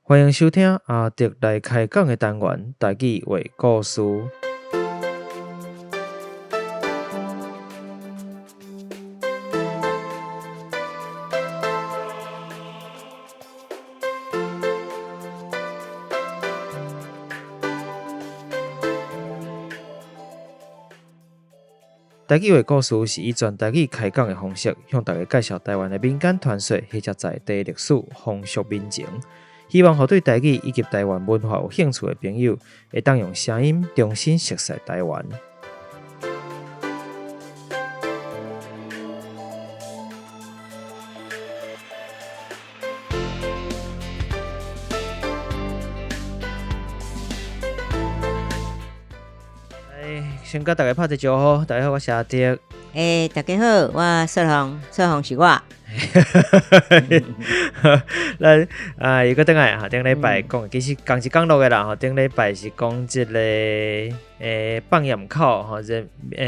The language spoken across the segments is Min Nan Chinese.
歡迎收聽阿德來開講的單元，台語話故事。台語話故事是以全台語開講的方式，向大家介紹台灣的民間傳說或者在地歷史、風俗民情。希望予對台語以及台灣文化有興趣的朋友，會當用聲音重新熟悉台灣。先佮大家拍一招呼，大家好，我是阿德。欸，大家好，我雪紅，雪紅是我。咱啊，又閣轉來哈，頂禮拜講，其實仝一工錄的啦吼。頂禮拜是講這个放鹽口吼，這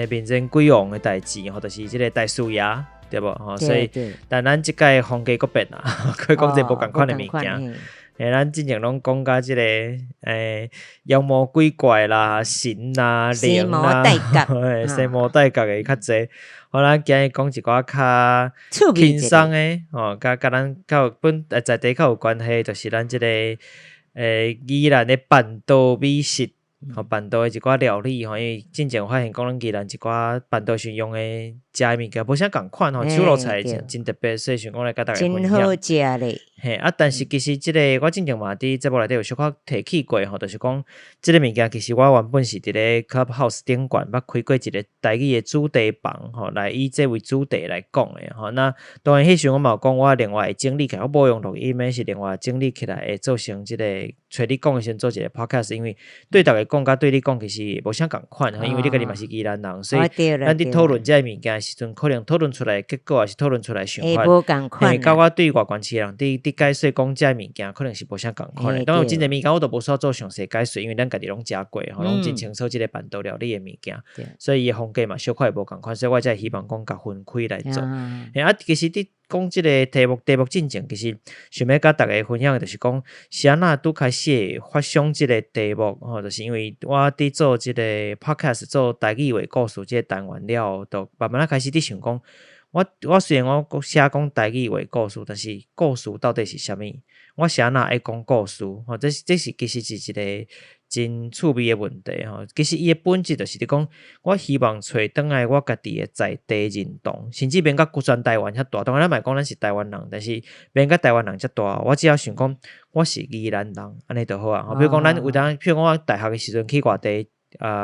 面前鬼王的代誌吼，就是這个大師爺對無吼？所以，但咱這擺風格閣變啦，閣講這無仝款的物件。咱之前攏講甲這个妖魔鬼怪啦、神啦、靈啦，仙魔大角的較濟。好，咱今日講一寡較輕鬆的，吼，佮佮咱較有本在地較有關係，就是咱這个宜蘭的辦桌美食。吼，辦桌的一寡料理吼，因為進前有發現講，咱宜蘭一寡辦桌時用的食的物件無啥仝款吼，手路菜真真特別，所以想講來佮大家分享。真好食咧！嘿，啊，但是其實這个我進前嘛佇節目內底有小可提起過吼，就是講這个物件其實我原本是佇咧 Clubhouse 頂懸捌開過一個台語的主題房吼，來以這為主題來講的吼。那當然彼時我嘛有講，我另外會整理起來，我無用錄音的，是另外整理起來會做成這個。揣你講的時陣做一個 podcast，因為對逐家講佮對你講其實無啥仝款，因為你家己嘛是宜蘭人，所以咱佇討論這个物件的時陣，可能討論出來的結果，抑是討論出來的想法，嘿，佮我對外縣市的人佇佇解說講這个物件，可能是無啥仝款的。當然，真濟物件我都無需要做詳細解說，因為咱家己攏食過，吼，攏真清楚這个辦桌料理的物件，所以伊的風格嘛小可會無仝款，所以我才會希望講共分開來做。嘿啊，其實佇講這个題目，題目進前其實想欲佮大家分享的，就是講是按怎拄開始會發想這个題目吼，就是因為我佇做這个 podcast 做台語話故事這个單元了後，就慢慢仔開始佇想講，我我雖然我寫講台語話故事，但是故事到底是啥物？我是按怎愛講故事？吼，這是這是其實是一个真趣味的問題吼。其實伊的本質就是佇講，我希望揣轉來我家己的在地認同，甚至免甲全台灣遐大。當然咱嘛會講咱是台灣人，但是免甲台灣人遮大。我只要想講我是宜蘭人，按呢就好啊。比如講咱有當，譬如講我大學的時陣去外地。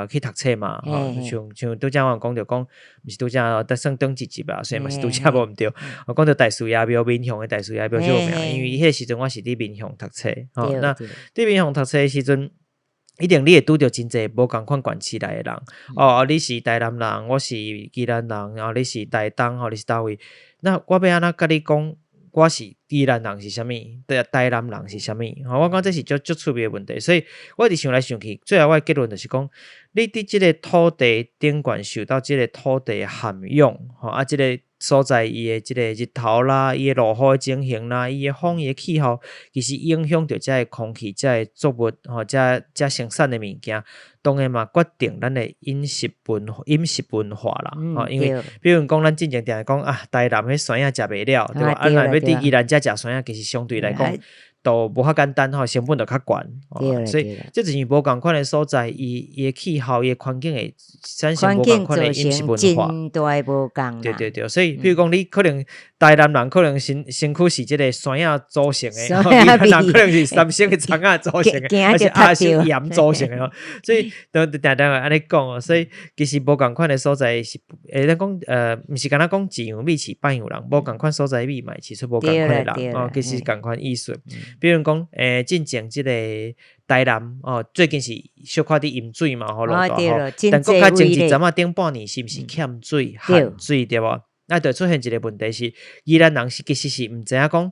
去讀冊嘛，吼，像像拄才我有講著講，毋是拄才，得算頂一集啊，所以嘛是拄才無毋對。我講著大師爺廟，民雄的大師爺廟最有名，因為彼個時陣我是佇民雄讀冊，吼，那佇民雄讀冊的時陣，一定你會拄著真濟無仝款縣市來的人，哦，你是台南人，我是宜蘭人，然後你是台東，吼，你是佗位，那我欲按怎佮你講？我是宜蘭人是啥物？對，台南人是啥物？吼，我感覺這是足足趣味的問題，所以我一直想來想去，最後我的結論就是講，你佇這个土地頂懸受到這个土地的涵養，吼啊，這个所在伊的這个日頭啦，伊的落雨的情形啦，伊的風，伊的氣候，其實影響著遮的空氣、遮的作物，吼，遮遮生產的物件。當然嘛，決定咱的飲食文飲食文化啦，吼，因為比如講，咱進前定定講啊，台南彼酸仔食袂了，對無？啊，若欲佇宜蘭遮食酸仔，其實相對來講，都無遐簡單吼，成本就較懸。所以這就是無仝款的所在，伊伊的氣候、伊的環境會產生無仝款的飲食文化。真大無仝。對對對，所以比如講，你可能台南人可能身身軀是這个酸仔組成的，宜蘭人可能是三星的蔥仔組成的，還是阿是鹽組成的吼，所以都定定會按呢講哦。所以其實無仝款的所在是，咱講毋是干焦講一樣米飼百樣人，無仝款所在米嘛會飼出無仝款的人哦，其實仝款意思。比如講，進前這个台南哦，最近是小可佇淹水嘛，吼落大雨，但閣較前一陣仔頂半年是毋是欠水、旱水對無？啊，就出現一个問題是，宜蘭人是其實是毋知影講，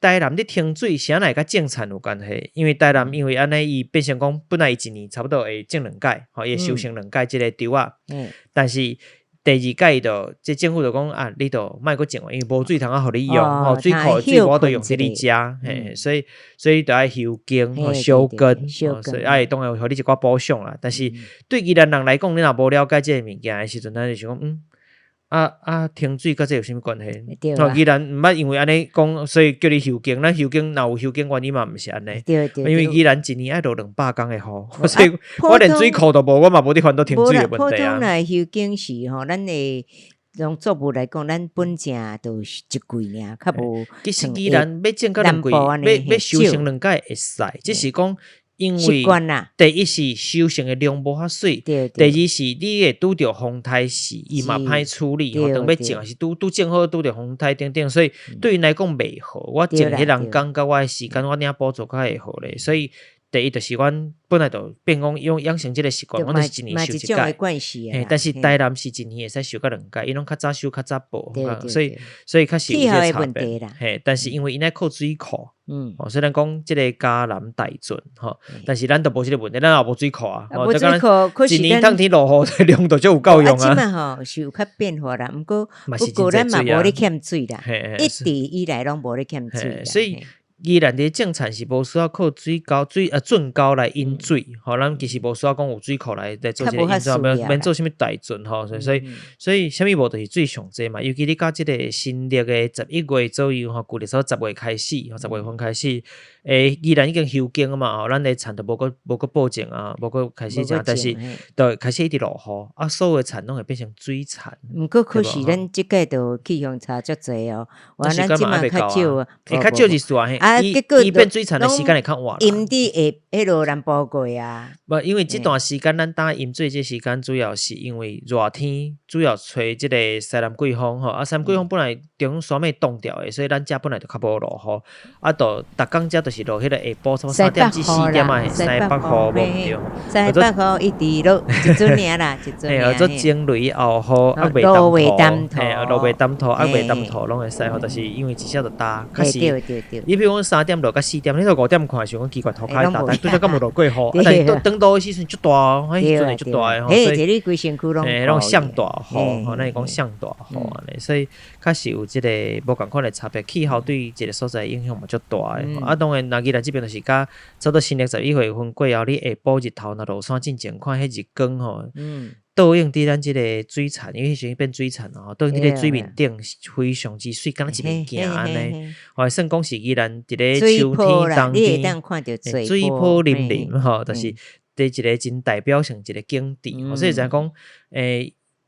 台南咧停水是按怎會佮種田有關係？因為台南因為按呢，伊變成講本來伊一年差不多會種兩擺，吼，伊會收成兩擺這个稻仔，但是。第二屆就這政府就講啊，你就莫閣種，因為無水通啊，予你用，吼，水庫的水無法度用佇你遮，嘿，所以就愛休耕、休耕，所以啊，當然會予你一寡補償啦。但是對宜蘭人來講，你若無了解這個物件的時陣，咱就想講，啊啊，停水佮這有啥物關係？吼，宜蘭毋捌因為按呢講，所以叫你休耕。咱休耕若有休耕原因嘛，毋是按呢。因為宜蘭一年愛落200工的雨，所以我連水庫都無，我嘛無佇煩惱停水的問題啊。普通來休耕是吼，咱的農作物來講，咱本正就是一季爾，較無。其實宜蘭欲種到兩季，欲收成兩擺會使，只是講。因為第一是收成的量無遐媠，第二是你會拄著風颱時，伊嘛歹處理吼。當欲種是拄拄種好，拄著風颱等等，所以對𪜶來講袂好。我種彼人工佮我的時間，我領補助較會好咧。所以第一就是阮本來就變講養養成這個習慣，阮就是一年收一擺。嘿，但是台南是一年會使收到兩擺，𪜶攏較早收較早報，所以較實有這個差別。嘿，但是因為𪜶愛靠水庫。哦，雖然講這个嘉南大圳吼，但是咱都無這个問題，咱也無水庫啊。無水庫，一年當天落雨，量就足有夠用啊。啊，這擺吼是有較變化啦，毋過咱嘛無咧欠水啦，一直以來攏無咧欠水。所以宜蘭佇種田是無需要靠水溝、水啊圳溝來引水，吼，咱其實無需要講有水庫來做這个引水，免做啥物大圳吼，所以啥物無就是水上濟嘛。尤其你到這个新曆的11月左右吼，舊曆說十月開始，10月份開始，宜蘭已經休耕啊嘛，吼，咱的田就無閣播種啊，無閣開始種，但是就開始一直落雨，啊，所有的田攏會變成水田。毋過可是咱這屆就氣象差足濟哦，哇，咱這擺較少啊，會較少日數啊，啊，結果伊變水田的時間會較晚。淹佇下彼落南部過啊。無，因為這段時間咱當淹水這時間，主要是因為熱天，主要吹這个西南季風吼，啊，西南季風本來中山脈凍掉的，所以咱遮本來就較無落雨，啊，就逐工遮就是落彼个下晡差不多3點至4點啊，西北雨無毋對。西北雨一直落，一陣爾啦，一陣爾。嘿，做驚雷後雨，啊袂澹土，嘿，落袂澹土，啊袂澹土攏會使吼，就是因為一下就焦，較是。你比如講3點落到4點，你到5點看想講奇怪，塗跤焦，但拄則敢無落過雨，啊，但是等落的時陣足大哦，彼時陣會足大的吼，所以，嘿，攏上大雨，吼，咱會講上大雨按呢，所以確實有這个無仝款的差別，氣候對一个所在影響嘛足大的。啊，當然，若宜蘭這邊就是佮差不多新曆11月份過後，你下晡日頭若落山進前，看彼日光吼，倒映佇咱這个水田，因為彼時陣變水田吼，倒映佇咧水面頂非常之媠，敢若一面鏡按呢。吼，算講是宜蘭佇咧秋天、冬天，水波粼粼吼，就是佇一个真代表性一个景致。所以才講，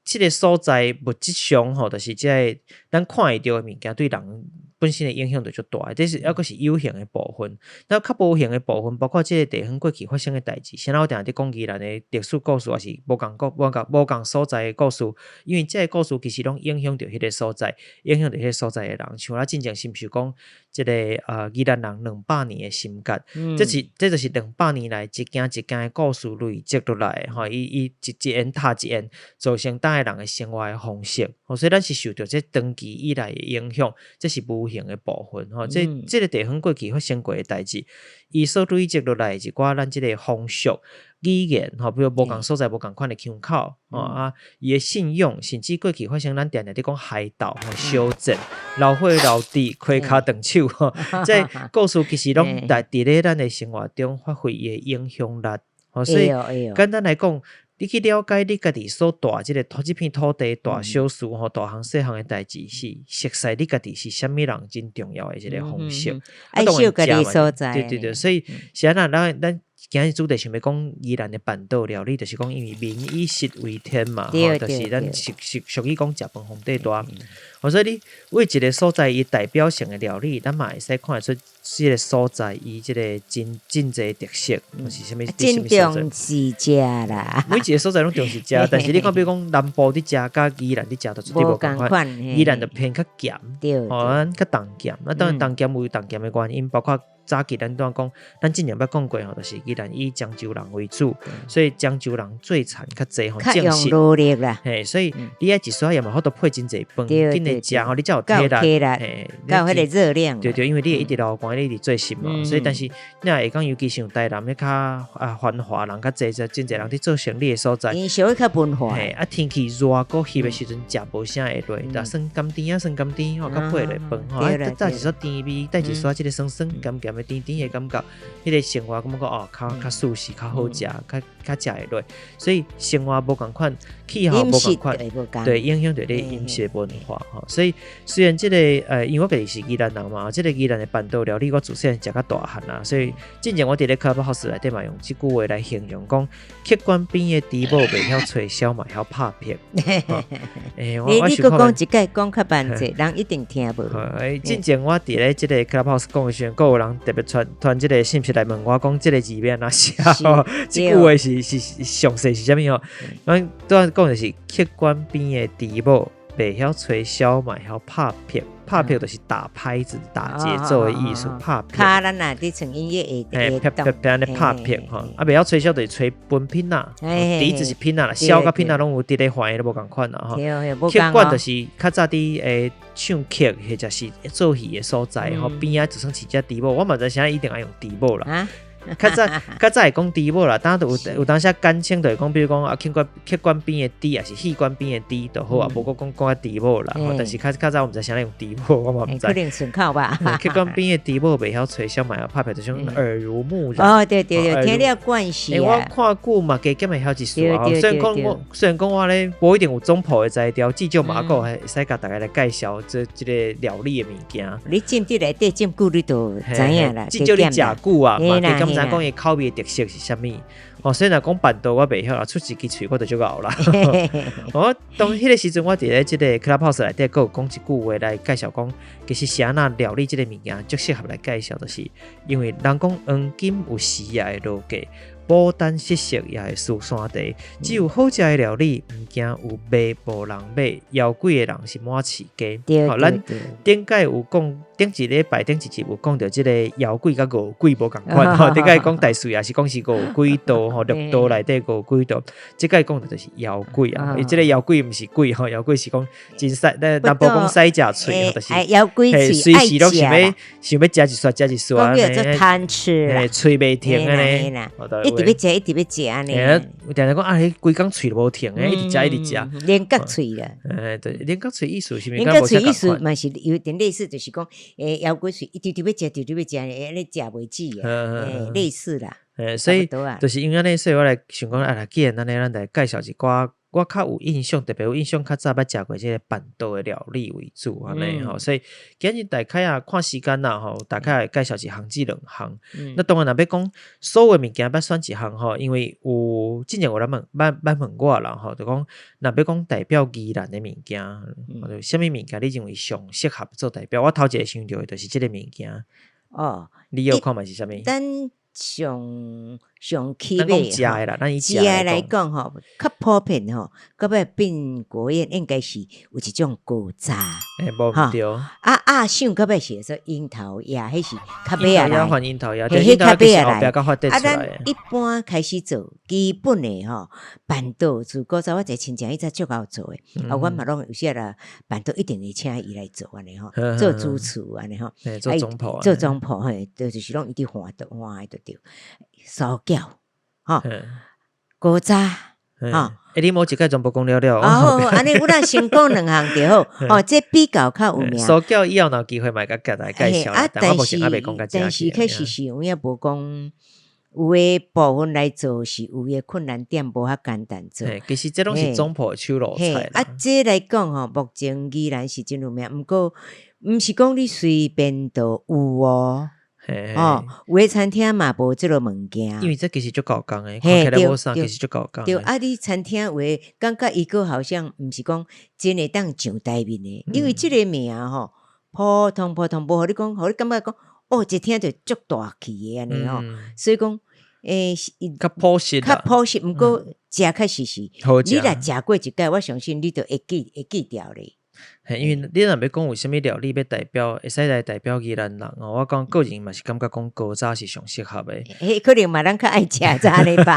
這个所在物質上吼，就是這个咱看會著的物件，對人本身的影響就足大。這是猶閣是有形的部分，那較無形的部分，包括這个地方過去發生的代誌。像我定定佇講宜蘭的歷史故事，也是無仝國、無仝無仝所在的故事，因為這个故事其實攏影響著彼个所在，影響著彼个所在的人。像咱進前是毋是講這个宜蘭人200年的心結？這就是200年來一件一件的故事累積落來的吼，伊伊一一緣疊一緣，造成當地人的生活的方式。所以咱是受著這長期以來的影響，這是無形的部分吼。這個地方過去發生過的代誌，伊所累積落來一寡咱這个風俗、語言吼，比如無仝所在無仝款的腔口，吼啊，伊的信仰，甚至過去發生咱定定佇講海盜、小鎮、老火老豬、開跤斷手吼，這故事其實攏佇佇咧咱的生活中發揮伊的影響力。吼，所以簡單來講，你去了解你家己所蹛這个土這片土地大小事吼，大項細項的代誌，是熟悉你家己是啥物人，真重要的一个方式。愛惜家己所在。對對對，所以是按怎咱今日主題想欲講宜蘭的辦桌料理，就是講因為民以食為天嘛，吼，就是咱俗俗俗語講食飯皇帝大。所以你為一个所在伊代表性的料理，咱嘛會使看會出這个所在伊這个真真濟特色，是啥物？真重視食啦。每一个所在攏重視食，但是你看，比如講南部佇食，佮宜蘭佇食，就絕對無仝款。宜蘭就偏較鹹，吼，咱較重鹹。啊，當然重鹹有重鹹的原因，包括早期咱拄仔講，咱之前捌講過吼，就是宜蘭以漳州人為主，所以漳州人做田較濟吼，較用勞力啦。嘿，所以你愛一撮也嘛好多配真濟飯，緊來食吼，你才有體力，嘿，才有彼個熱量。對對，因為你會一直流汗，你一直做事嘛，所以但是你若會講，尤其像台南彼較啊繁華人較濟，真濟人佇做生理的所在，因小較文化。嘿，啊天氣熱閣翕的時陣，食無啥會落，但酸甘甜啊，酸甘甜吼，較配落飯吼，啊，帶一撮甜味，帶一撮這個酸酸鹹鹹的甜甜的感覺，彼個生活感覺哦，較較舒適，較好食，較較食會落，所以生活無仝款，氣候無仝款，對，影響著你飲食文化吼。所以雖然這個因為我家己是宜蘭人嘛，這個宜蘭的辦桌料理我自細漢食甲大漢啦，所以之前我佇咧 Clubhouse 內底嘛用這句話來形容講，客觀邊的豬母袂曉吹簫嘛曉拍拍。欸，你你閣講一擺講較慢者，人一定聽無。欸，之前我佇咧這個 Clubhouse 講的時陣，閣有人特別傳傳這個信息來問我講，這個字欲按怎寫？這句話是是詳細是啥物吼？阮拄仔講的是客觀邊的豬母袂曉吹簫嘛會曉拍拍，拍拍就是打拍子、打節奏的意思。拍拍。卡咱若佇唱音樂會會啪啪啪按呢拍拍吼，啊袂曉吹簫就是吹盤品仔，笛子是品仔啦，簫佮品仔攏有佇咧翻的都無仝款啦吼。客館就是較早佇會唱曲或者是做戲的所在吼，邊仔就算飼隻豬母，我嘛毋知啥一定愛用豬母啦。較早較早會講豬母啦，當有有當時簡稱就會講，比如講啊，客館客館邊的豬，抑是戲館邊的豬就好啊，無閣講講啊豬母啦。但是較較早我毋知啥用豬母，我嘛毋知。可能順口吧。客館邊的豬母袂曉吹簫嘛會曉拍拍，就像耳濡目染。哦，對對對，聽了慣勢。欸，我看久嘛，加減會曉一絲啊。雖然講我雖然講我咧無一定有總鋪的才調，至少嘛閣會使共大家來介紹這這个料理的物件。你浸佇內底浸久，你就知影啦。至少你食久啊，嘛加減知影講伊口味的特色是啥物。哦，雖然講辦桌我袂曉啦，出一支喙我就足𠢕啦。我當彼个時陣，我佇咧這个 Clubhouse 內底，閣有講一句話來介紹講，其實是按怎料理這个物件，足適合來介紹，就是因為人講黃金有時也會落價，牡丹失色也會輸山茶，只有好食的料理，毋驚有賣無人買，枵鬼的人是滿市街。吼，咱頂擺有講，頂一禮拜頂一集有講著這个枵鬼佮餓鬼無仝款吼，頂擺講大水也是講是餓鬼道吼，六道內底餓鬼道，這擺講的就是枵鬼啊，伊這个枵鬼毋是鬼吼，枵鬼是講真屎，咱南部講屎食喙，就是枵鬼喙，隨時攏想欲想欲食一撮食一撮按呢，貪吃，嘿，喙袂停按呢，一直欲食，一直欲食按呢。有定定講啊，彼規工喙都無停的，一直食一直食，連角喙啦。欸，對，連角喙意思是毋連角喙意思嘛是有點類似，就是講，欸，枵鬼喙，一直直欲食，直直欲食，按呢食袂止啊，欸，類似啦。欸，所以就是因為按呢，所以我來想講，啊，既然按呢，咱來介紹一寡我較有印象，特別有印象，較早捌食過這个辦桌的料理為主，按呢吼，所以今日大概啊看時間啦吼，大概會介紹一項至兩項。那當然若欲講所有物件欲選一項吼，因為有之前有人問，捌捌問我啦吼，就講若欲講代表宜蘭的物件，啥物物件你認為上適合做代表？我頭一个想著的就是這个物件。哦，你有看覓是啥物？咱上上起碼食的啦，咱以食的來講吼，較普遍吼，到尾變國宴應該是有一種古早，欸，無毋對。啊鴨賞到尾是說櫻桃鴨，彼是較尾仔來，櫻桃鴨，彼較尾仔來。啊，咱一般開始做基本的吼，辦桌自古早我一个親戚伊早足𠢕做的，啊，阮嘛攏有時啦，辦桌一定會請伊來做按呢吼，做主廚按呢吼，做總鋪，做總鋪嘿，就是攏伊佇換桌換的就對。燒餃，吼，古早，吼，欸，你無一擺全部講了了。哦，按呢，阮若先講兩項就好，哦，這比較較有名。燒餃以後若有機會嘛會共來介紹。啊，但是但是確實是有影無講，有的部分來做是有的困難點，無遐簡單做。其實這攏是總鋪的手路菜。啊，這來講吼，目前宜蘭是真有名，毋過毋是講你隨便就有哦。哦，有的餐廳嘛無這个物件。因為這其實足厚工的，看起來無啥，其實足厚工。對，啊，你餐廳有的感覺伊閣好像毋是講真會當上台面的，因為這个名吼，普通普通，無予你講，予你感覺講，哦，一聽就足大氣的按呢吼，所以講，欸，較樸實，較樸實，毋過食確實是，你若食過一擺，我相信你就會記會記牢咧。嘿，因為你若欲講有啥物料理欲代表，會使來代表宜蘭人哦，我講個人嘛是感覺講高渣是上適合的。彼可能嘛，咱較愛食才按呢吧。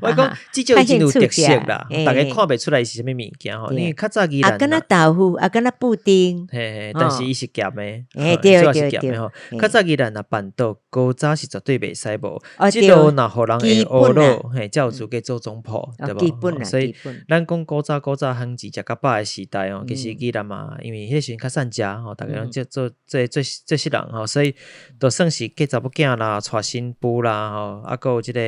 我講至少伊真有特色啦，逐家看袂出來是啥物物件吼。因為較早宜蘭啊，敢若豆腐，啊，敢若布丁，嘿嘿，但是伊是鹹的，對主要是鹹的吼。較早宜蘭若辦桌高渣是絕對袂使無，這路若予人會呵咾，嘿，才有資格做總鋪，對無？所以咱講古早古早番薯食較飽的時代哦，其實宜蘭嘛，因為彼個時陣較散食吼，逐家攏做做做做做細人吼，所以就算是嫁查某囝啦、娶新婦啦吼，啊，閣有這個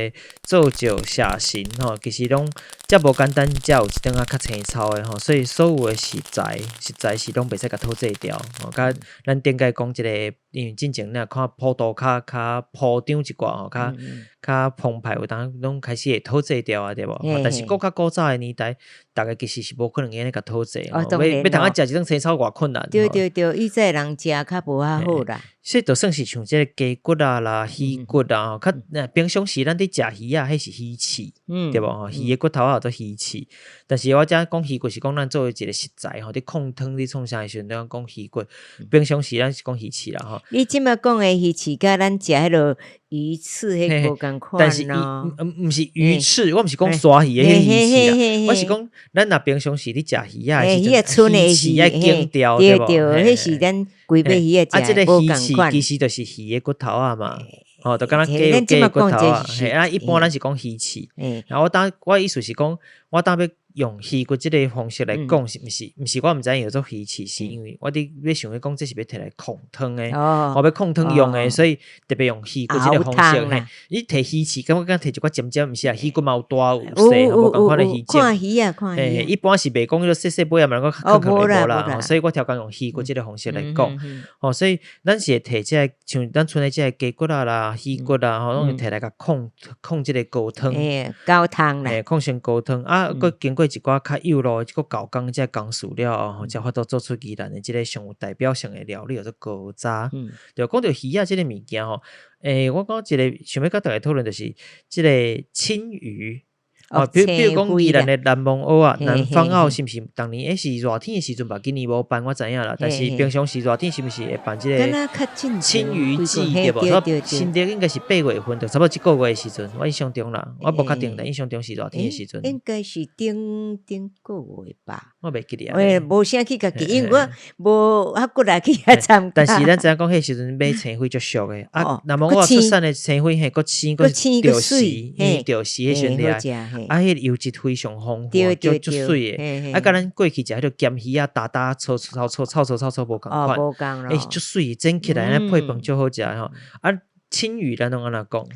做醮謝神吼，其實攏遮無簡單，才有一頓仔較青草的吼，所以所有的食材實在是攏袂使共討制掉吼。佮咱頂擺講這個，因為進前你若看普渡較較鋪張一寡吼，較較澎湃，有當攏開始會討制掉啊，對無？但是閣較古早的年代，逐家其實是無可能按呢共討制，欲欲通仔食一頓青草偌困難。對對對，以前人食較無遐好啦。所以就算是像這個雞骨啊啦、魚骨啊，較平常時咱佇食魚仔，彼是魚翅，對無？魚的骨頭仔叫做魚翅。但是我遮講魚骨是講咱做為一個食材吼，佇控湯佇創啥的時陣，咱講魚骨。平常時咱是講魚翅啦吼。你這馬講的魚翅，佮咱食彼落魚翅彼無仝款。但是伊毋是魚翅，我毋是講鯊魚的彼魚翅啦，我是講咱若平常時佇食魚仔的時陣，魚翅愛剪掉，對無？對，彼是咱規尾魚仔食，啊，這個魚翅其實就是魚的骨頭仔嘛，吼，就敢若雞有雞的骨頭仔。嘿，啊，一般咱是講魚翅。然後我當我意思是講，我當欲用魚骨這個方式來講，是毋是？毋是我毋知影叫做魚翅，是因為我佇欲想欲講，這是欲提來控湯的，我欲控湯用的，所以特別用魚骨這個方式。嘿，你提魚翅，感覺敢提一寡尖尖，毋是啊？魚骨嘛有大有細，無仝款的魚種。看魚仔，看魚。一般是袂講彼個細細尾仔嘛，閣囥囥無啦。所以我超工用魚骨這個方式來講。吼，所以咱是會提這個，像咱賰的這個雞骨仔啦、魚骨啦，吼，攏會提來共控控這個高湯。嘿，高湯啦。嘿，控成高湯啊，閣經過一寡較幼路，這個厚工這個工序了後，才有法度做出宜蘭的這個上有代表性的料理，叫做高渣。對，講著魚仔這個物件吼，我講一個想欲佮逐家討論，就是這個鯖魚。哦，比如講宜蘭的南方澳仔，南方澳是毋是逐年是熱天的時陣吧？今年無辦，我知影啦。但是平常時熱天是毋是會辦這個鯖魚季對無？新曆應該是8月份，就差不多這個月的時陣。我印象中啦，我無確定，但印象中是熱天的時陣。應該是頂頂個月吧。我袂記得。欸，無啥去共記，因為我無較骨力去遐參加。但是咱知影講，彼時陣買青燴足俗的啊。南方澳出產的青燴嘿，閣青閣著時，因為著時彼時陣來，啊，彼個油脂非常豐富，足足媠的。啊，佮咱過去食彼個鹹魚仔，焦焦粗粗粗臭臭臭臭無仝款，欸，足媠，煎起來按呢配飯足好食吼。啊，鯖魚咱攏按怎講？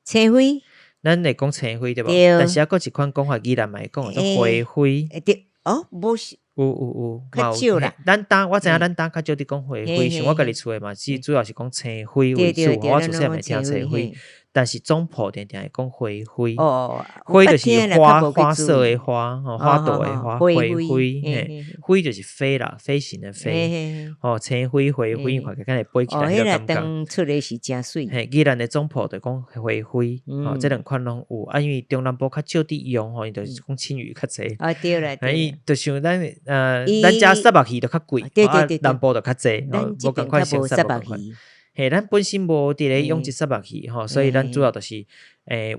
青燴。咱會講青燴對無？但是猶閣一款講法，宜蘭嘛會講叫做花燴。對，哦，無是。有有有，較少啦。咱呾我知影，咱呾較少佇講花燴，像我家己厝的嘛，是主要是講青燴為主。我自細漢聽青燴，但是總鋪定定會講花燴。花就是花花色的花，吼，花朵的花，花燴，嘿，飛就是飛啦，飛行的飛。吼，青燴花燴，看起來敢會飛起來彼個感覺。當出來是誠媠。嘿，宜蘭的總鋪就講花燴，吼，這兩款攏有。啊，因為中南部較少佇用，吼，伊就是講鯖魚較濟。啊，對啦，伊就像咱。咱遮虱目魚就較貴，啊，南部就較濟，無仝款生虱目魚。嘿，咱本身無佇咧養殖虱目魚吼，所以咱主要就是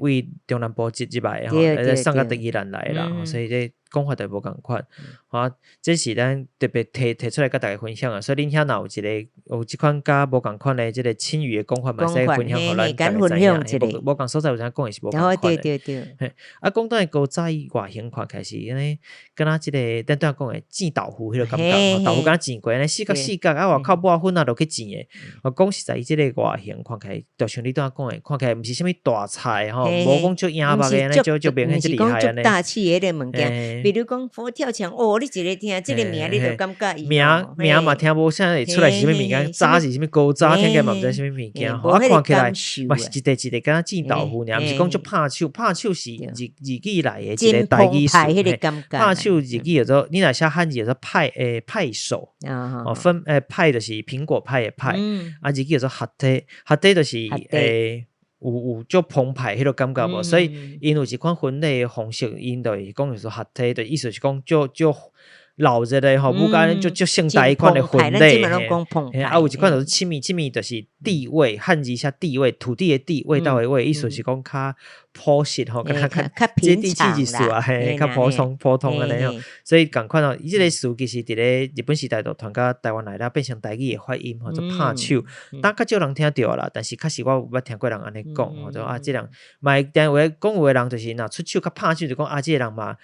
為中南部進入來吼，送較佇宜蘭來啦，所以這講法就無仝款。啊，這是咱特別提提出來佮逐家分享啊。所以恁遐若有一個有這款佮無仝款的這個鯖魚的講法，嘛會使分享予咱逐家知影。無仝所在有啥講的是無仝款的。嘿，啊，講轉來古早伊外形看起來是按呢，敢若這個咱拄仔講的煎豆腐彼個感覺，豆腐敢若煎過按呢四角四角，啊外口抹粉仔落去煎的。我講實在，伊這個外形看起來，就像你拄仔講的，看起來毋是啥物大菜吼，無講足贏目的按呢，足足明顯足厲害按呢。大氣的彼個物件，比如講佛跳牆，哦，你一个聽這個名，你就感覺名名嘛聽無啥會出來是啥物物件，渣是啥物高渣，聽起來嘛毋知啥物物件，啊看起來嘛是一塊一塊敢若煎豆腐爾，毋是講足拍手，拍手是日日語來的一個台語詞，拍手日語叫做，你若寫漢字叫做派派手，哦分派就是蘋果派的派，啊日語叫做合體，合體就是有有足澎湃彼個感覺無，所以𪜶有一款分類的方式，𪜶就會講叫做合體，就意思是講足足。闹熱的吼，舞甲按呢足足盛大彼款的婚咱禮。這馬攏講澎湃。啊，有一款就是刺物，刺物就是地味，漢字寫地味，土地的地，味道的味，意思是講較樸實吼，較較較接地氣一絲啊，嘿，較普通普通按呢吼。所以仝款吼，伊這个詞其實佇咧日本時代就傳到台灣來了，變成台語的發音吼，做拍手。當較少人聽著啦，但是確實我有捌聽過人按呢講吼，就啊，這人嘛會定有的講有的人就是若出手較拍手，就講啊，這个人嘛。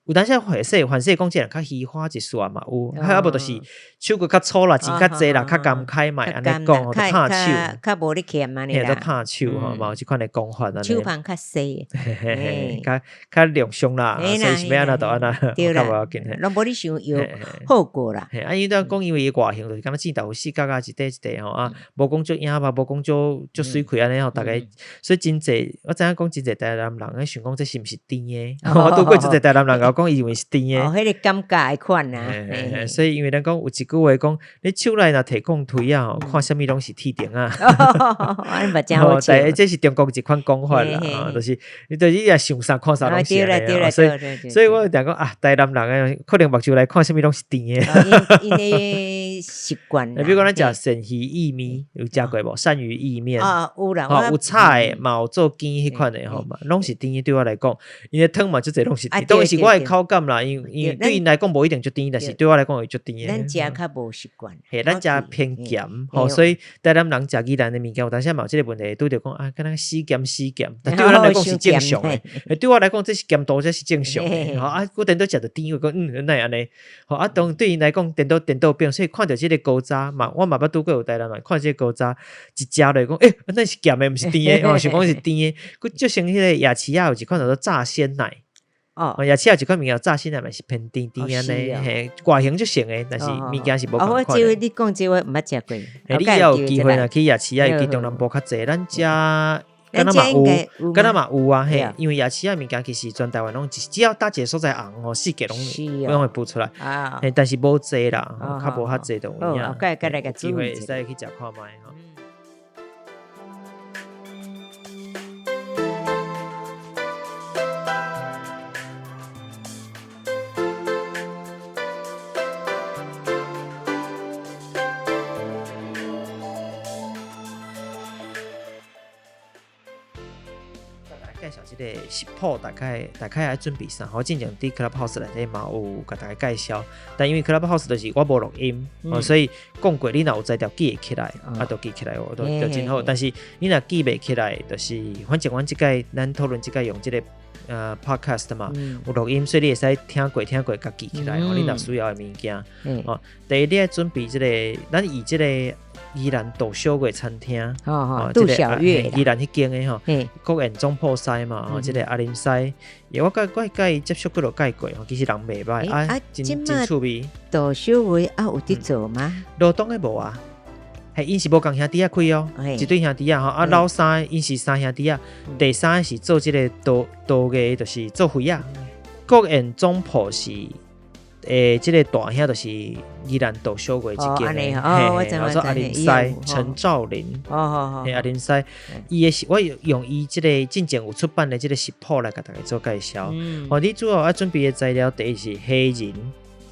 有當時反勢反勢講這人較虛華一絲嘛有，啊無就是手閣較粗啦，錢較濟啦，較甘開嘛會按呢講，就拍手，較無咧欠按呢啦，就拍手吼，嘛有這款的講法按呢。手盤較細，嘿嘿嘿，較較量傷啦，所以是欲按怎就按怎，較無要緊。攏無你想有後果啦。嘿，啊，因為講因為伊外形就是敢若剪豆腐四角仔一塊一塊吼啊，無講足影吧，無講足足媠氣按呢吼，逐家所以真濟，我知影講真濟台南人咧想講這是毋是甜的，我拄過足濟台南人共我講伊認為是甜的。哦，彼個感覺的款啊。所以因為咱講有一句話講，你手內若提鋼槌仔吼，看啥物攏是鐵釘仔。按呢嘛誠好笑。這是中國一款講法啦，就是你就是你若想啥看啥攏是按呢。所以所以我定講啊，台南人的可能目睭來看啥物攏是甜的。𪜶的習慣。比如講咱食鱔魚意麵，有食過無？鱔魚意麵。啊，有啦。有炒的，嘛有做羹彼款的吼嘛，攏是甜的。對我來講，𪜶的湯嘛足濟攏是甜，當然是我的口感啦。因因為對𪜶來講無一定足甜，但是對我來講會足甜的。咱食較無習慣。嘿，咱食偏鹹吼，所以台南人食宜蘭的物件，有當時嘛有這个問題，拄著講啊，敢若死鹹死鹹，但對我來講是正常的。對我來講，這是鹹度，這是正常的。吼啊，我顛倒食著甜，我講嗯，哪會按呢？吼啊，當對𪜶來講，顛倒顛倒變，所以看著這个高渣嘛，我嘛捌拄過有台南人看這个高渣，一食落講，欸，那是鹹的，毋是甜的，吼，想講是甜的。閣就像彼个夜市仔有一款叫做炸鮮奶。哦，夜市有一款物件炸鮮奶嘛是偏甜甜按呢，嘿，外形足像的，但是物件是無仝款的。哦，這你講這我毋捌食過。嘿，你以後有機會若去夜市仔，尤其中南部較濟，咱遮敢若嘛有，敢若嘛有啊，嘿，因為夜市仔物件其實全台灣攏只要搭一个所在紅吼，四界攏攏會浮出來。嘿，但是無濟啦，較無遐濟就有影。有機會會使去食看覓吼。介紹這个食譜，大概大概愛準備啥？我之前佇 Clubhouse 內底嘛有共大家介紹，但因為 Clubhouse 就是我無錄音，所以講過你若有材料記會起來，啊，就記起來，就就真好。但是你若記袂起來，就是反正阮這擺咱討論這擺用這个 Podcast 嘛，有錄音，所以你會使聽過聽過，共記起來。你若需要的物件，哦，第一你愛準備這个，咱以這个。宜蘭杜小月餐廳，哦，杜小月，宜蘭彼間的吼，國宴總鋪西嘛，吼，這个阿林西，我佮我佮伊接觸幾落擺過，吼，其實人袂䆀，啊，真真趣味。杜小月啊，有佇做嗎？羅東的無啊，嘿，𪜶是無仝兄弟仔開哦，一對兄弟仔吼，啊，老三𪜶是三兄弟仔，第三個是做這个刀刀藝，就是做魚仔。國宴總鋪是。欸，這个大兄就是宜蘭杜小月這間的，嘿，叫做阿林西陳兆林，嘿，阿林西，伊的是我用伊這个進前有出版的這个食譜來共大家做介紹。哦，你主要愛準備的材料，第一是蝦仁，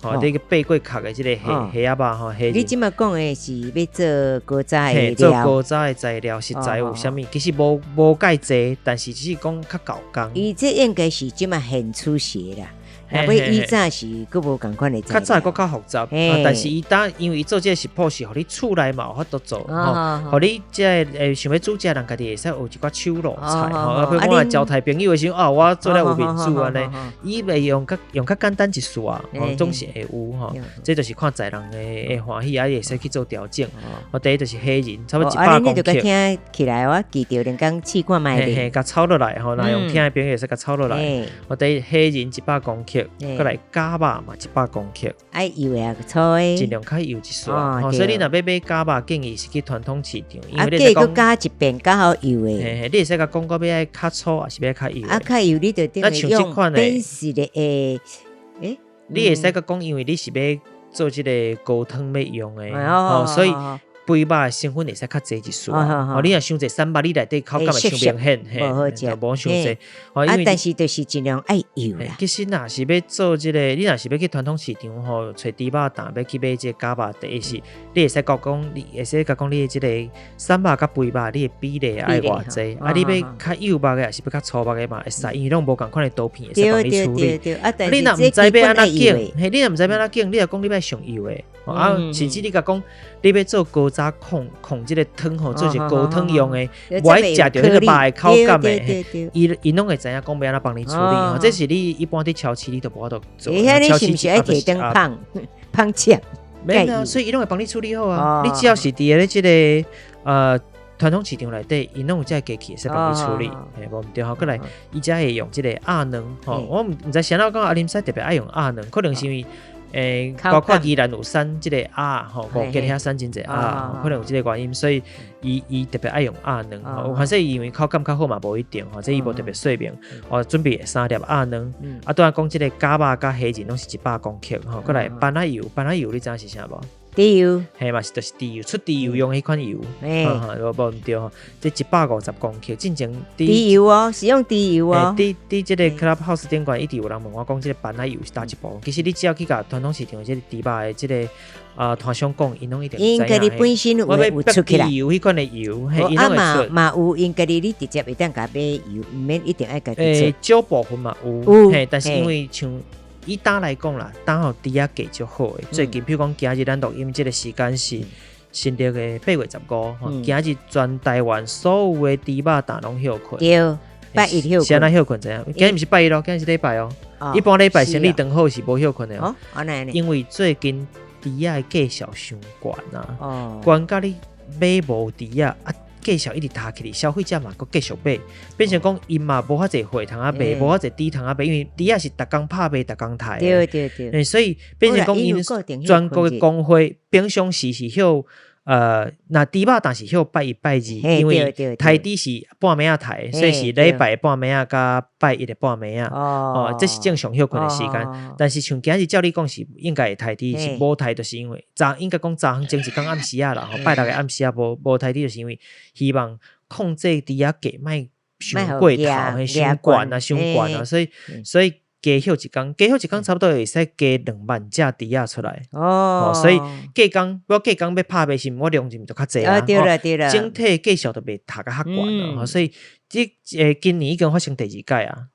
哦，這个爬過殼的這个蝦蝦仔肉吼，蝦仁。你這馬講的是欲做古早的料，做古早的材料食材有啥物？其實無無蓋濟，但是只是講較夠工。伊這應該是這馬現出學啦。若欲以早是閣無仝款的，較早閣較複雜，但是伊當因為伊做這个食譜是予你厝內嘛有法度做，吼，予你這个想欲煮食人家己會使學一寡手路菜，吼，啊，比如我招待朋友的時陣，啊，我做了有面子按呢，伊會用較用較簡單一絲啊，總是會有吼，這就是看在人的會歡喜，啊，會使去做調整。哦，第一就是蝦仁，差不多100公克。你就共聽起來，我記著連講試看覓咧。嘿，共抄落來吼，若用聽的朋友會使共抄落來。哦，第一蝦仁100公克。閣來絞肉嘛，100公克。愛油的抑是粗的？盡量較幼一絲。哦，所以你若欲買絞肉，建議是去傳統市場。因為你閣加一遍較好幼的。嘿嘿，你會使共講講欲愛較粗，抑是欲較幼？啊，較幼你就等於用變色的欸。你會使共講，因為你是欲做這个高湯欲用的，哦，所以。肥肉的成分會使較濟一絲啊。哦，你若傷濟瘦肉，你內底口感會傷明顯，嘿，就無傷濟。啊，但是就是盡量愛幼啦。其實若是欲做這個，你若是欲去傳統市場吼，揣豬肉檔欲去買這個絞肉，第一是，你會使講講，你會使共講你的這個瘦肉佮肥肉，你的比例愛偌濟？啊，你欲較幼肉的，抑是欲較粗肉的嘛會使，因為攏無仝款的刀片會使幫你處理。你若毋知欲按怎揀，嘿，你若毋知欲按怎揀，你若講你欲上幼的，啊，甚至你共講你欲做高渣控控這個湯吼，做一個高湯用的，無愛食著彼個肉的口感的，伊伊攏會知影講欲按怎幫你處理。吼，這是你一般佇超市你都無法度做。超市是愛提轉芳芳切，免啊，所以伊攏會幫你處理好啊。你只要是佇咧這個傳統市場內底，𪜶攏有這個機器會使幫你處理，嘿，無毋對吼。閣來，伊才會用這個鴨卵吼，我毋知啥人講阿林師特別愛用鴨卵，可能是因為包括宜蘭有產這個鴨吼，五結遐產真濟鴨，可能有這個原因，所以伊伊特別愛用鴨卵。反正伊因為口感較好嘛，無一定吼，這伊無特別說明。我準備三粒鴨卵，啊，拄仔講這個絞肉佮蝦仁攏是100公克吼。閣來班仔油，班仔油你知影是啥無？豬油，嘿嘛是，就是豬油，出豬油用彼款油，無無毋對吼。這150公克，進前豬油哦，是用豬油哦。佇佇這個 Clubhouse 頂懸一直有人問我講，這個班仔油是佗一步？其實你只要去共傳統市場這個豬肉的這個攤商講，𪜶攏一定知影。𪜶家己本身有有出起來。豬油彼款的油，嘿，𪜶攏會出。嘛有，𪜶家己你直接會當共買油，毋免一定愛家己出。少部分嘛有，嘿，但是因為像以今來講啦，今吼豬仔價足好的。最近，比如講今日咱錄音這個時間是新曆的8月15，吼，今日全台灣所有的豬肉檔攏歇睏。對，拜一歇睏。是按怎歇睏知影？今日毋是拜一咯，今日是禮拜哦。一般禮拜生理長好是無歇睏的哦。因為最近豬仔的價數傷懸啊，懸甲你買無豬仔啊。價數一直踏起來，消費者嘛閣繼續買，變成講𪜶嘛無遐濟貨通啊賣，無遐濟豬通啊賣，因為豬仔是逐工拍賣，逐工刣。所以變成講𪜶全國的公會平常時是歇，若豬肉檔是歇拜一拜二，因為刣豬是半暝仔刣，所以是禮拜半暝仔佮拜一的半暝仔。哦，這是正常歇睏的時間。但是像今日照理講是應該會刣豬，是無刣，就是因為昨應該講昨昏前一工暗時仔啦，吼，拜六的暗時仔無無刣豬，就是因為希望控制豬仔價，莫傷過頭，嘿，傷懸啊，傷懸啊，所以所以加歇一工，加歇一工差不多會使加2萬隻豬仔出來。哦，所以隔工我隔工欲拍賣時，我量就較濟啊。對啦對啦，整體價數就袂踏甲較懸啊。所以這今年已經發生第二屆啊。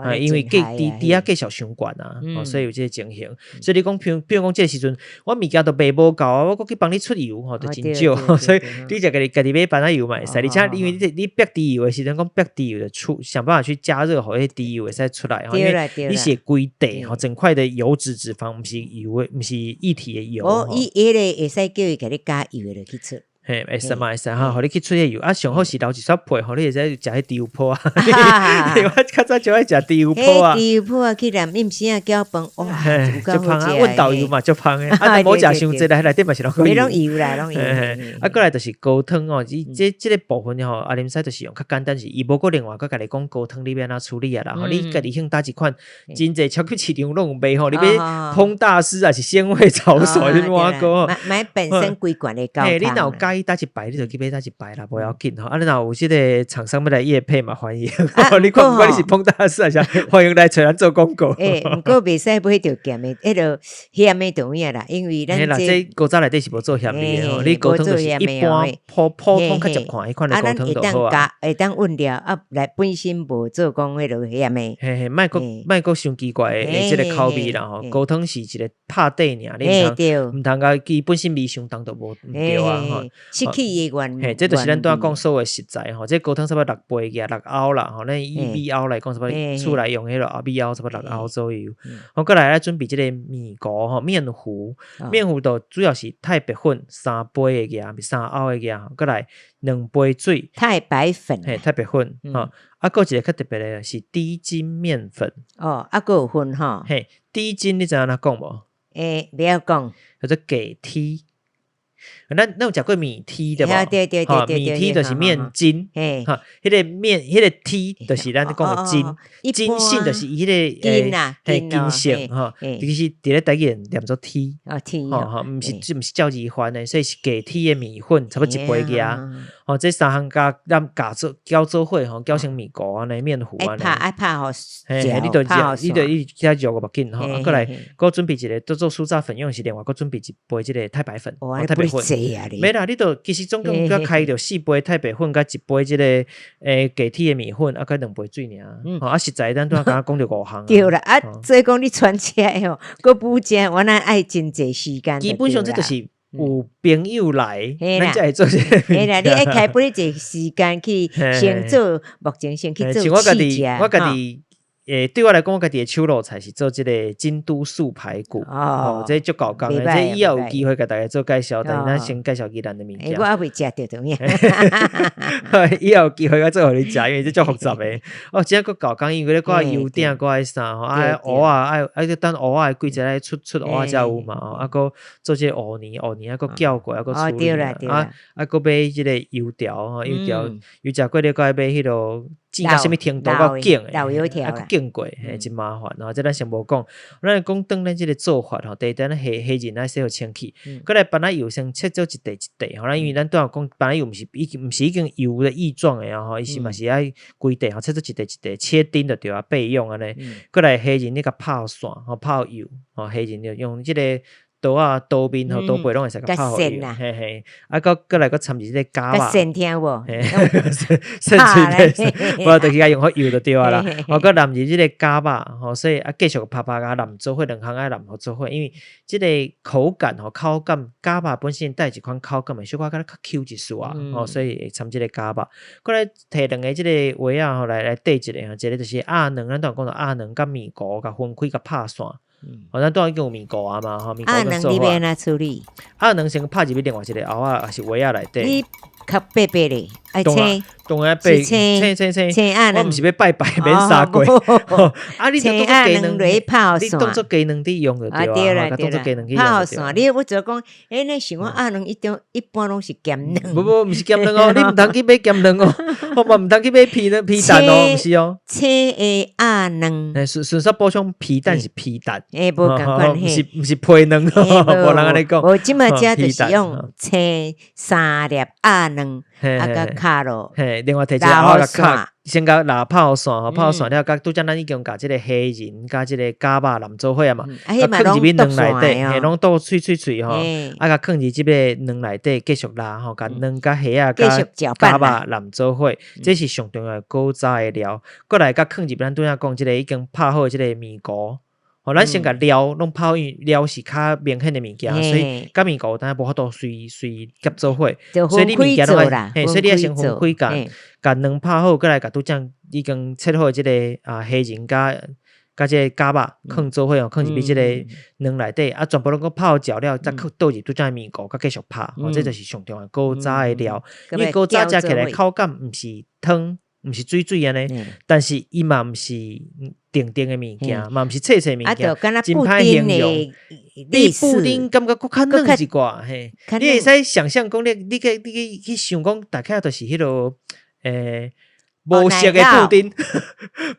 啊，因為價豬豬仔價數傷懸啊，所以有這個情形。所以你講，譬如講，這個時陣，我物件都賣無夠啊，我閣去幫你出油吼，就真少。所以你就家己家己買班仔油嘛會使。而且因為你你煏豬油的時陣，講煏豬油就出，想辦法去加熱，予彼豬油會使出來。因為你是規塊吼，整塊的油脂脂肪，毋是油的，毋是液體的油。哦，伊彼個會使叫伊共你加油的落去出。嘿，會使嘛會使哈，予你去出彼油啊，上好是留一撮皮，予你會使食彼豬油泡啊。我較早就愛食豬油泡啊。豬油泡啊，去淋暗時仔攪飯，哇，足芳啊！阮豆油嘛足芳的，啊，無食傷濟，內底嘛是攏油。攏油啦，攏油。啊，過來就是高湯哦，這這個部分吼，阿林師就是用較簡單，是伊無閣另外閣共你講高湯你欲按怎處理啊啦。吼，你家己興佗一款，真濟超級市場攏有賣吼，你欲烹大師還是鮮味炒手，你碗鍋。買本身規罐的高湯。你若有佮意佗一排，你就去買佗一排啦，無要緊吼。啊，你若有這個廠商欲來業配嘛，歡迎。你看不管你是烹大師還是歡迎來揣咱做廣告。欸，毋過袂使買著鹹的，彼個鹹的就有影啦，因為咱這古早內底是無做鹹味的吼，你高湯就是一般普普通較捷看彼款的高湯就好啊。會當溫料啊，來本身無做講彼個鹹的。嘿嘿，莫閣莫閣傷奇怪的這個口味啦吼。高湯是一個拍底爾，你毋通毋通共伊本身味傷重就無毋對啊吼。失去伊的原嘿，這就是咱拄仔講所有的食材吼。這高湯差不多六杯額六甌啦吼。咱以米甌來講，差不多厝內用彼个米甌差不多六甌左右。好，過來來準備這個麵糊吼，麵糊，麵糊就主要是太白粉3杯的額，3甌的額，過來2杯水。太白粉。嘿，太白粉吼。啊，閣一個較特別的是低筋麵粉。哦，啊，閣有分吼。嘿，低筋你知影按怎講無？欸，袂曉講。叫做低鐵。咱咱有食過麵梯對無？對對對對，麵梯就是麵筋，哈，彼個麵彼個梯就是咱講的筋，筋性就是伊彼個筋啊，嘿筋性吼，其實佇咧台語念做梯，哦梯，吼吼，毋是照字翻的，所以是低鐵的麵粉，差不多一杯爾，吼，這三項加咱攪做攪做伙吼，攪成麵糊按呢，麵糊按呢，愛拍愛拍予嘿，你就你就你加熱個目緊吼，啊，閣來閣準備一個做做酥炸粉用是另外閣準備一杯這個太白粉，太白粉，沒啦，你就其實總共才開著四杯太白粉，佮一杯這個低鐵的麵粉，啊，閣兩杯水爾，吼，啊，實在咱拄仔敢若講著五項。對啦，啊，所以講你傳起來吼，閣補食，原來愛真濟時間。基本上這就是有朋友來，咱才會做這個。嘿啦，你愛開撥一個時間去先做，目前先去做試食。我家己，對我來講，我家己的手路菜是做這個京都素排骨，哦，這足夠工的，這以後有機會共大家做介紹，但是咱先介紹宜蘭的物件。我猶未食著就影。以後有機會我做予你食，因為這足複雜的。哦，這閣夠工，因為你掛油鼎，閣愛啥吼，愛芋仔，愛愛等芋仔的季節來出出芋仔才有嘛，啊，閣做這個芋泥，芋泥啊，閣攪過，啊，閣處理啊，啊，閣買這個油條吼，油條油食過了，閣愛買彼囉。煎到啥物程度閣捲的，啊，閣捲過，嘿，真麻煩吼。這咱先無講，咱講轉咱這個做法吼。第一，咱蝦蝦仁愛洗予清氣，閣來番仔油先切做一塊一塊吼。咱因為咱拄仔有講番仔油毋是已經油的液狀的啊吼，伊是嘛是愛規塊吼，切做一塊一塊，切丁就對啊，備用按呢。閣來蝦仁你共拍予散吼，拍予油吼，蝦仁就用這個刀仔刀面吼，刀背攏會使共拍予油，嘿嘿。啊，閣閣來閣摻入這個蛤肉，蒜聽無？蒜喙無就是共用予油就對啊啦。哦，閣淋入這個蛤肉吼，所以啊，繼續拍拍共淋做伙，兩項愛淋予做伙，因為這個口感吼，口感蛤肉本身帶一款口感會小可較較 Q 一絲仔，吼，所以會摻這個蛤肉。閣來提兩個這個盂仔吼，來來綴一下，一個就是鴨卵，咱拄仔講著鴨卵佮麵糊共分開共拍散。吼，咱拄仔已經有麵糊啊嘛，吼，麵糊鴨卵你欲按怎處理？鴨卵先拍入去另外一個餡仔，抑是盂仔內底。你較白白咧，愛青，當然白，青青青。我毋是欲拜拜，免砂鍋。啊，你當做雞卵，你當做雞卵佇用就對啊，當做雞卵去用。拍予散，你我就講，欸，你想講鴨卵一種一般攏是鹹卵。無無，毋是鹹卵哦，你毋通去買鹹卵哦，我嘛毋通去買皮卵皮蛋哦，毋是哦。青的鴨卵。欸，順順煞補充皮蛋是皮蛋。欸，無仝款，毋是皮卵，無人按呢講。無，這擺遮就是用青三粒鴨卵，啊，佮敲落。嘿，另外提一個餡仔共敲，先共抐拍予散吼，拍予散了，佮拄才咱已經共這個蝦仁佮這個蛤肉淋做伙啊嘛，啊，囥入去卵內底，嘿，攏剁碎碎碎吼，啊，共囥入這個卵內底繼續抐吼，共卵佮蝦仔佮蛤肉淋做伙，這是上重要的古早的料。閣來共囥入咱拄才講這個已經拍好的這個麵糊。吼，咱先共料攏拍好，因為料是較明顯的物件，所以佮麵糊有當無法度隨隨夾做伙，所以你物件攏愛，嘿，所以你愛先分開共共卵拍好，閣來共拄才已經切好的這個啊蝦仁佮佮這個蛤肉囥做伙哦，囥入去這個卵內底，啊，全部攏閣拍好攪了，再閣倒入拄才的麵糊，閣繼續拍，吼，這就是上重要古早的料，因為古早食起來口感毋是湯，毋是水水按呢，但是伊嘛毋是甜甜的物件，嘛毋是脆脆物件，真歹形容。比布丁感覺閣較軟一寡，嘿，你會使想像講你你去你去去想講，大概就是彼囉無色的布丁，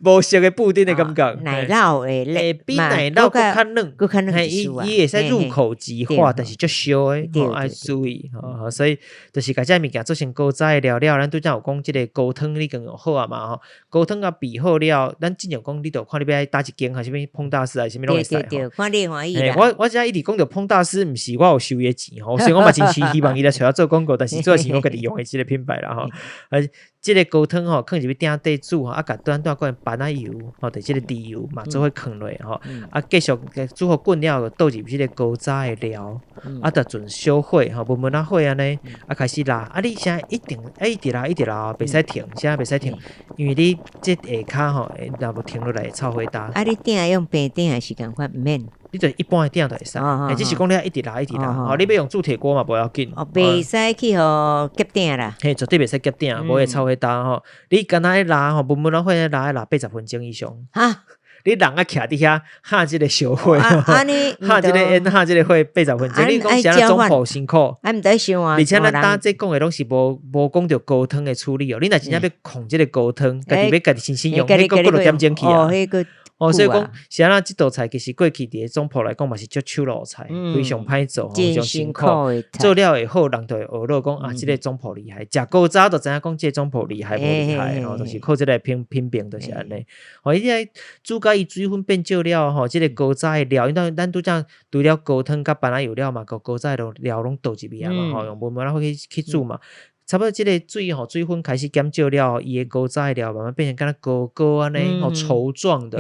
無色的布丁的感覺。奶酪的，比奶酪閣較軟，閣較軟。伊伊會使入口即化，但是足燒的，吼，愛注意，吼，所以就是共這物件做成古早的料了，咱拄才有講這個高湯你已經用好啊嘛，吼，高湯共備好了，咱進前講你著看你欲愛佗一間還是啥物烹大師還是啥物攏會使。對對對，看你歡喜啦。我遮一直講著烹大師，毋是我有收伊的錢吼，雖然我嘛真是希望伊來揣我做廣告，但是主要是我家己用的這個品牌啦吼。啊，這個高湯吼，囥入去鼎底煮吼，啊，共拄仔講的番仔油吼，就這個豬油嘛，做伙囥落吼，啊，繼續煮予滾了後，倒入這個古早的料，啊，就轉小火吼，慢慢仔火按呢，啊，開始抐，啊，你現在一定愛一直抐，一直抐，袂使停，啥袂使停，因為你這下跤吼，若無停落來會臭火焦。啊，你鼎用平鼎還是仝款？毋免。你就一般的鼎就會使，只是講你愛一直抐，一直抐，吼，你欲用鑄鐵鍋嘛，無要緊。哦，袂使去予夾鼎啦。嘿，絕對袂使夾鼎，無會臭火焦吼。你干焦愛抐吼，慢慢仔火抐，愛抐80分鐘以上。哈？你人啊徛佇遐哈這個燒火，按呢哈這個煙，哈這個火八十分鐘。你講啥總鋪辛苦？啊，毋知想啊。而且咱今這講的攏是無講著高湯的處理哦。你若真正欲控這個高湯，家己欲家己親身用，彼閣幾落點鐘去啊。哦，所以講是按怎這道菜其實過去佇咧總鋪來講嘛是足手路菜，非常歹做，非常辛苦。做了會好，人就會學落講啊，這個總鋪厲害。食古早就知影講這個總鋪厲害無厲害，吼，就是靠這個品評就是按呢。吼，伊這個煮甲伊水分變少了吼，這個高渣的料，因為咱拄才除了高湯佮番仔油了嘛，閣高渣的料攏倒入去啊嘛，吼，用文文仔火去煮嘛。差不多這個水吼，水分開始減少了，伊的高渣的料慢慢變成敢若膏膏按呢，吼稠狀的，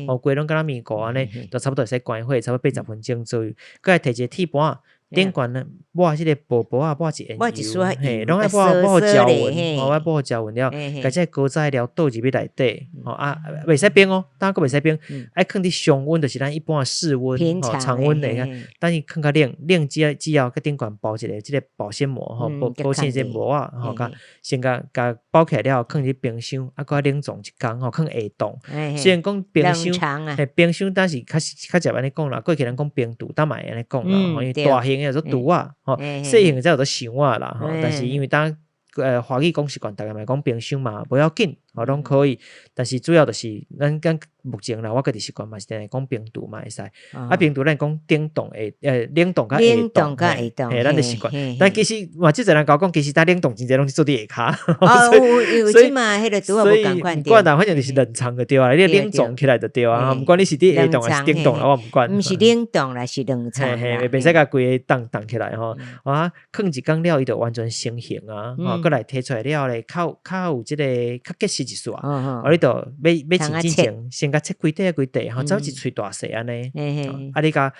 吼規攏敢若麵糊按呢，就差不多會使關火，差不多八十分鐘左右。閣來提一個鐵盤，頂懸呢抹這個薄薄仔抹一點油，嘿，攏愛抹抹予均勻，吼，愛抹予均勻了，共這個高渣的料倒入去內底，吼啊，袂使冰哦，當閣袂使冰，愛囥佇常溫，就是咱一般的室溫，吼常溫的，等伊囥較冷，冷之後，閣頂懸包一個這個保鮮膜，吼保鮮這膜仔，吼，共先共共包起來了後，囥佇冰箱，啊，閣冷藏一工，吼，囥下凍。雖然講冰箱，嘿，冰箱，但是較較捷按呢講啦，過去人講冰櫥，當嘛會按呢講啦，因為大型的叫做櫥仔，吼，細型的才叫做箱仔啦，吼，但是因為當華語講習慣，逐家嘛講冰箱嘛，無要緊，吼，攏可以。但是主要就是咱講目前啦，我家己習慣嘛是定定講冰櫥嘛會使。啊，冰櫥咱講冷凍會冷凍佮下凍，嘿，咱就習慣。但其實嘛，足濟人共我講，其實當冷凍真濟攏是做佇下跤。哦，有這嘛，彼個櫥仔無仝款。毋管啦，反正就是冷藏就對啊，你冷藏起來就對啊。毋管你是佇下凍還是頂凍啦，我毋管。毋是冷凍啦，是冷藏。嘿嘿，袂使共規个凍凍起來吼。啊，囥一工了，伊就完全成型啊。吼，閣來提出來了咧，較較有這個較結實一絲啊。哦，你就欲欲煎之前，先共切規塊規塊，吼，走一喙大細按呢。啊，你共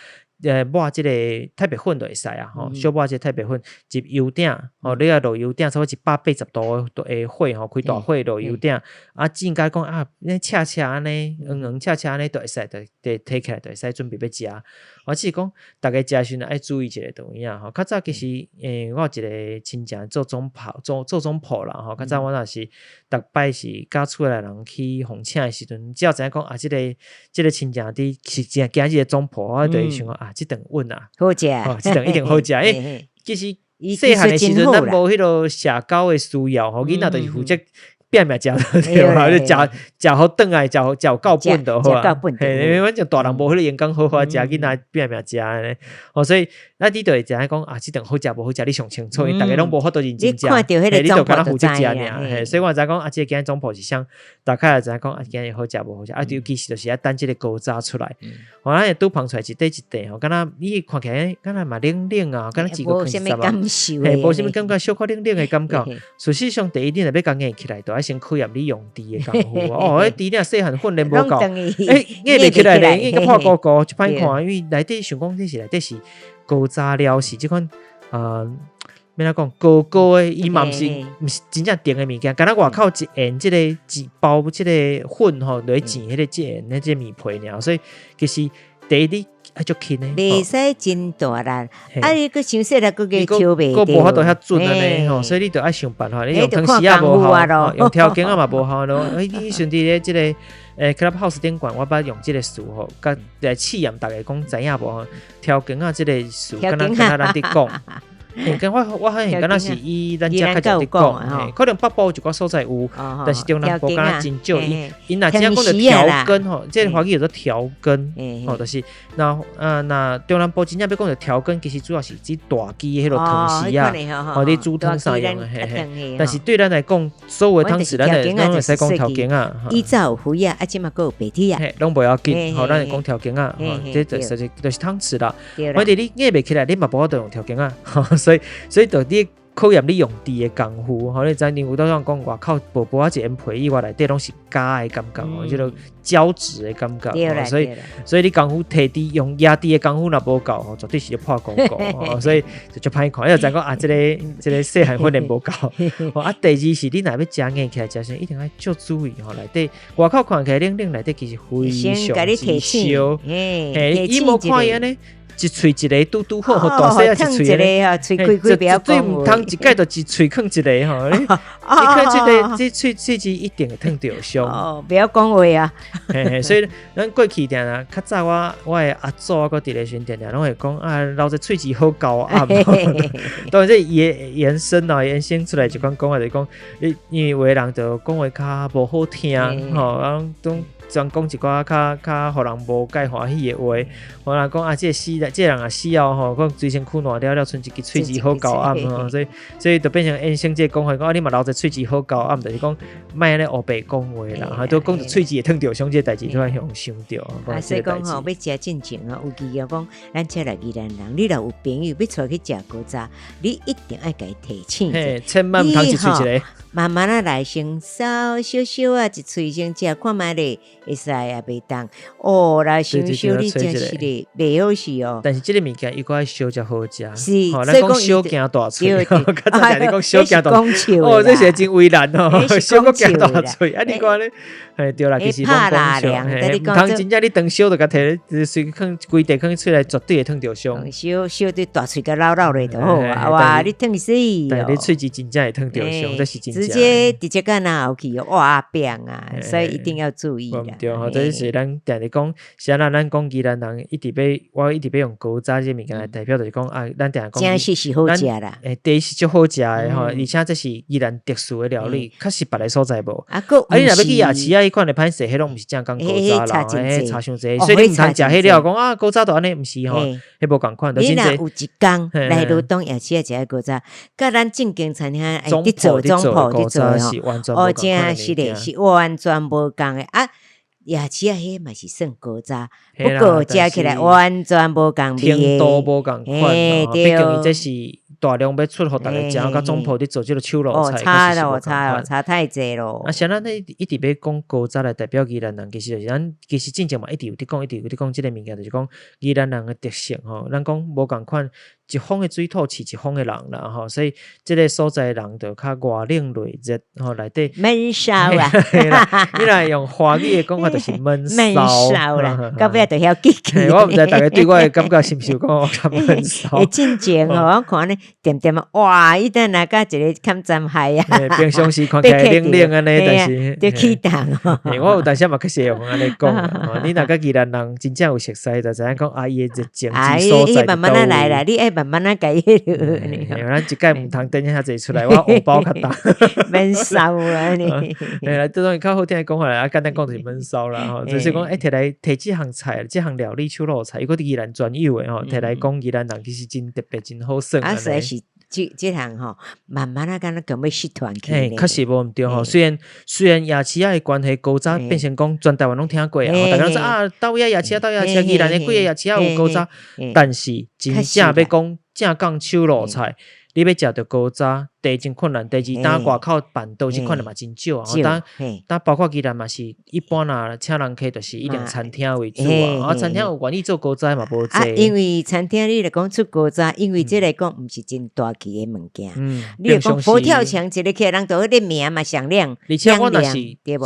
抹這個太白粉就會使啊，吼，小抹這個太白粉入油鼎，吼，你愛落油鼎，差不多180度的火吼，開大火落油鼎，啊，煎甲講啊，咧赤赤按呢，黃黃赤赤按呢，就會使，就就提起來就會使準備欲食。我只是講，逐家食時陣愛注意一下就有影吼。較早其實，我有一個親戚做總鋪，做總鋪啦吼。較早我若是逐擺是佮厝內人去奉請的時陣，只要知影講啊，這個親戚佇是真今日的總鋪，我就會想講啊，這頓穩啊，好食，這頓一定好食。欸，其實細漢的時陣，咱無彼個社交的需要吼，囡仔就是負責拼命食對吧？你食食好轉來，食好食有夠本就好啊。嘿，反正大人無彼個閒工好好食，囡仔拼命食按呢。哦，所以咱你就會知影講啊，這頓好食無好食，你上清楚，因為逐家攏無法度認真食，嘿，你就敢若負責食爾。嘿，所以我知影講啊，這個今日總鋪是啥，大概就知影講啊，今日好食無好食。啊，尤其是就是愛等這個高渣出來，吼，咱會拄捧出來一塊一塊吼，敢若你看起來敢若嘛冷冷啊，敢若一個囥十嘿，無啥物感覺，小可冷冷的感覺。事實上，第一你若欲共硬起來，就愛先考驗你用豬的功夫。哦，彼豬你若細漢訓練無夠，欸，硬袂起來咧，硬共破糊糊，足歹看。因為內底想講這是內底是高渣料，是這款啊，欲按怎講膏膏的，伊嘛毋是毋是真正甜的物件，敢若外口一緣這個一包這個粉吼，落去煎彼個一緣彼這麵皮爾，所以其實第一你愛足輕的，袂使真大力，啊你閣傷細力，閣給抽袂閣無法度遐準按呢吼，所以你著愛想辦法，你用湯匙也無效，用調羹仔嘛無效咯。欸，你像佇咧這個Clubhouse 頂懸，我捌用這個詞吼，佮來試驗逐家講知影無？調羹仔這個詞，敢若敢若咱佇講。嘿，跟我發現敢若是以咱遮較常佇講，可能北部有一寡所在有，但是中南部敢若真少。𪜶𪜶若真正講著調羹吼，這個華語叫做調羹，吼，就是若若中南部真正欲講著調羹，其實主要是指大支的彼個湯匙仔，吼，你煮湯啥用的，嘿嘿。但是對咱來講，所有的湯匙，咱會攏會使講調羹仔。以前有魚仔，啊，這馬閣有白鐵仔，嘿，攏無要緊，吼，咱會講調羹仔，吼，這就是湯匙啦。反正你硬袂起來，你嘛無法度用調羹仔。所以就你考驗你用豬的功夫，吼，你知影有當時講外口薄薄仔一層皮以外，內底攏是膠的感覺，吼，這個膠質的感覺，所以你功夫提豬用壓豬的功夫若無夠，吼，絕對是破糊糊，所以就足歹看。你就知影講啊，這個細漢訓練無夠。啊，第二是你若欲食硬起來食時，一定愛足注意吼，內底外口看起來冷冷，內底其實非常之燒。嘿，伊無看伊按呢。一喙一个拄拄好，大細仔一喙咧，喙開開袂曉講。毋通一蓋就一喙囥一个吼，你看這个這喙齒一定會燙著傷。哦，不要講話啊！嘿嘿，所以咱過去定定較早我的阿祖啊，閣佇咧時陣，定定攏會講啊，留一喙齒好厚暗。當然這延伸啊，延伸出來一款講法就是講，你因為有的人就講話較無好聽，吼，啊，總專講一寡較較予人無介歡喜的話，予人講啊，這个死這个人若死後吼，講規身軀爛了了，賰一支喙齒好厚暗吼，所以就變成延伸這个講法，講啊，你嘛留一个喙齒好厚暗，就是講莫按呢烏白講話啦，哈，都講著喙齒會燙著傷這个代誌，突然予想著。啊，所以講吼，欲食進前哦，尤其哦講，咱遮來宜蘭人，你若有朋友欲帶去食古早，你一定愛共伊提醒者，千萬毋通一喙一个。慢慢仔來，先燒燒燒啊，一喙先食看覓咧，會使也袂當。哦，來傷燒你真是咧，袂好勢哦。但是這个物件伊閣愛燒才好食。是，咱講燒驚大喙，較早聽你講燒驚大喙，哦，這是真為難哦，燒閣驚大喙。啊，你看咧，嘿，對啦，其實攏講笑，毋通真正你當燒就共提，隨囥規塊囥喙內，絕對會燙著傷。燒燒對大喙共老老咧就好啊，哇，你燙死哦。但是你喙齒真正會燙著傷，這是真。直接干那後去哇變啊，所以一定要注意啦。對吼，這是咱定定講，是按怎咱講宜蘭人一直欲，我一直欲用古早這个物件來代表，就是講啊，咱定定講，真實是好食啦。欸，第一是足好食的吼，而且這是宜蘭特殊的料理，確實別个所在無。啊，閣啊，你若欲去夜市啊，彼款的歹勢，彼攏毋是正港古早啦，彼差傷濟，所以你毋通食彼了講啊，古早就按呢，毋是吼，彼無仝款。你若有一工來羅東夜市仔食古早，佮咱正經餐廳佇做總鋪佇做吼，哦，真實的，是完全無仝的啊！夜市仔彼嘛是算古早，不過食起來完全無仝味的，程度無仝款，畢竟伊這是大量欲出予逐家食，佮總鋪佇做這个手路菜，差咯差咯，差太濟咯。啊，啥咱咧一直欲講古早來代表宜蘭人，其實就是咱其實進前嘛一直有佇講，一直有佇講這个物件，就是講宜蘭人的特性吼。咱講無仝款，一方的水土飼一方的人啦吼，所以這个所在人就較外冷內熱吼，內底悶騷啊！你若用華語的講法，就是悶騷悶騷啦，到尾就曉記起。我毋知逐家對我的感覺是毋是有講我較悶騷？欸，進前吼，我看呢恬恬啊，哇！伊等來佮一個坎針害啊。平常時看起來冷冷按呢，但是就起動。我有當時嘛確實會用按呢講，你若佮宜蘭人真正有熟似，就知影講啊，伊的熱情之所在。慢慢仔來啦，你愛慢慢仔共伊。咱一擺毋通等遐濟出來，我荷包較大。悶騷啊你！嘿啦，這種較好聽的講法啦，簡單講就是悶騷啦吼。就是講，欸，提來提這項菜，這項料理手路菜，伊閣佇宜蘭專有的吼，提來講宜蘭人其實真特別，真好耍。啊，實在是這項吼，慢慢仔敢若共欲失傳去。嘿，確實無毋對吼。雖然夜市仔的關係，古早變成講全台灣攏聽過啊，逐家攏知啊，佗位啊夜市仔，佗位夜市仔，宜蘭的幾个夜市仔有古早，但是真正欲講正港手路菜，你欲食著古早，第一真困難，第二當外口辦桌這款的嘛真少啊。當包括宜蘭嘛是一般若請人客，就是一定餐廳為主啊。啊，餐廳有願意做古早嘛無濟。因為餐廳你若講出古早，因為這來講毋是真大氣的物件。你若講佛跳牆一个起來，人就彼个名嘛響亮。而且我若是